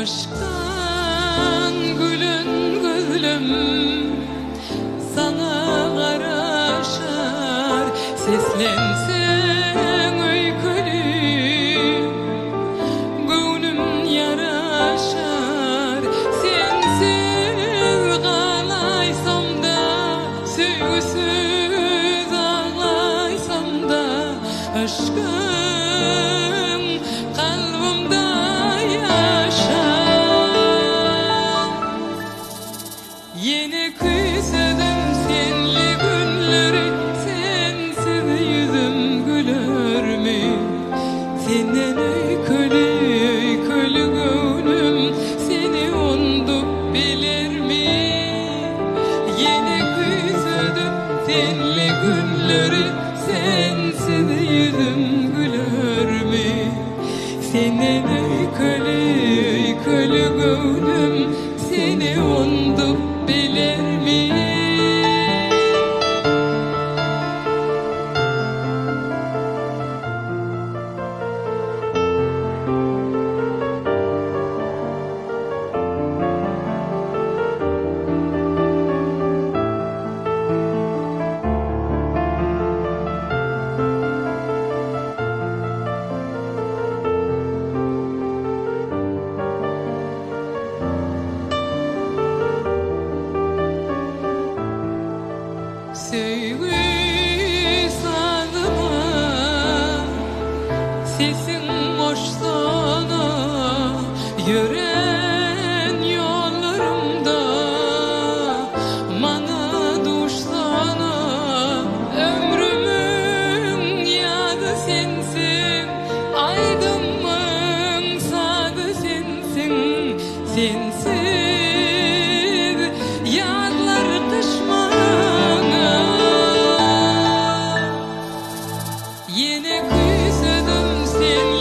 Yşkdan gülen gözlem saňa garaşar, Seslenseň öýkeli, göwnüm ýaraşar. Sensiz galaýsam-da, söýgüsiz aglaýsam-da, Yşkyň kalbymda ýaşar. Ýene küýsedim senli günleri, Sensiz ýüzüm gülermi? Senden öýkeli, öýkeli göwnüm, Seni undup bilermi? Ýene küýsedim senli günleri, Sensiz ýüzüm gülermi? Senden öýkeli, öýkeli göwnüm, Seni undup bilermi? Söýgi sazyma sesiň goşsana, Ýörän ýollarymda maňa duşsana. Ömrümiň ýazy sensiň, aýdymyň sazy sensiň, Sensiz ýazlar gyş maňa. Ýene küýsedim senli.